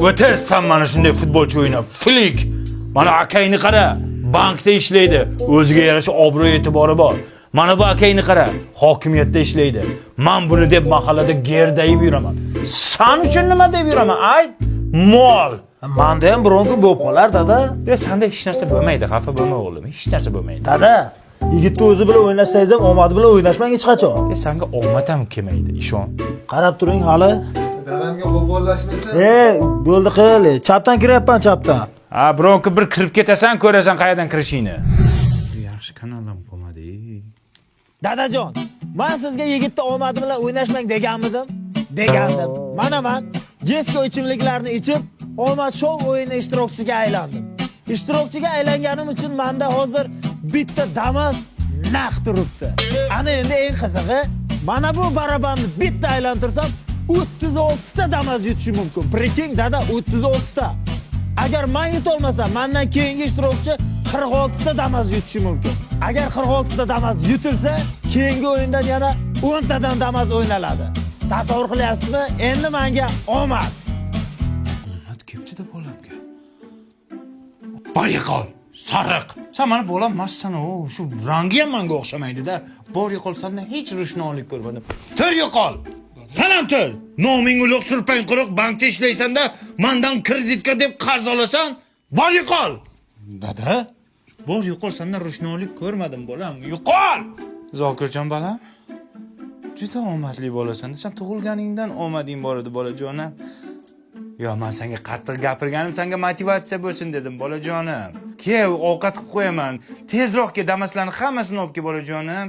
O'ta san mana shunday futbolchi o'yna. Flik. Mana akangni qara, bankda ishlaydi. O'ziga yarasha obro' e'tibori bor. Mana bu akangni qara, hokimiyatda ishlaydi. Man buni deb mahallada gerdayib yuraman. San uchun nima deb yuraman? Ayt. Mol. Manda ham biron kun bo'lib qolar, dada. E, sanda hech narsa bo'lmaydi, xafa bo'lma, o'g'lim, hech narsa bo'lmaydi. Dada, yigitni o'zi bilan o'ynashsangiz ham omadi bilan o'ynashmang hech qachon. E, sanga omad ham kelmaydi, ishon. Qarab turing hali. Dadamga qo'pollashmasan. E, bo'ldi, qil. Chapdan kiryapman, chapdan. Ha, biron kun bir kirib ketasan, ko'rasan qayerdan kirishingni. Yaxshi kanaldan bo'lmadi. Dadajon, man sizga yigitni omadi bilan o'ynashmang deganmidim? Degandim. Mana man Jesco ichimliklarini ichib, omad shou o'yini ishtirokchisiga aylandim. Ishtirokchiga aylanganim uchun menda hozir bitta Damas naq turibdi. Ana endi eng qizig'i, mana bu barabanni bitta aylantirsam 36 ta Damas yutishi mumkin. Прикинь, dada, 36 ta. Agar man yutolmasam, mendan keyingi ishtirokchi 46 ta Damas yutishi mumkin. Agar 46 ta Damas yutilsa, keyingi o'yindan yana 10 tadan Damas o'ynaladi. Tasavvur qilyapsizmi? Endi menga omad. Omad kelibdi-da bolamga. Bor yo'qol, sariq. Sen mani bolam emassan, u shu rangi ham menga o'xshamaydi-da. Bor yo'qol, sendan hech ro'shnolik ko'rmadim. Tur yo'qol. San ham tur. Noming ulug', surpang quruq, bankda ishlaysan-da, mandan kreditga deb qarz olasan. Bor yo'qol. Dada, bor yo'qol, sendan ro'shnolik ko'rmadim, bolam. Yo'qol. Zokirjon bolam. Juda omadli bolasan. Sen tug'ilganingdan omading bor edi, bolajonim. Yo, man senga qattiq gapirganim senga motivatsiya bo'lsin dedim, bolajonim. Kel, ovqat qilib qo'yaman. Tezroq kel, damaslarni hammasini olib kel, bolajonim.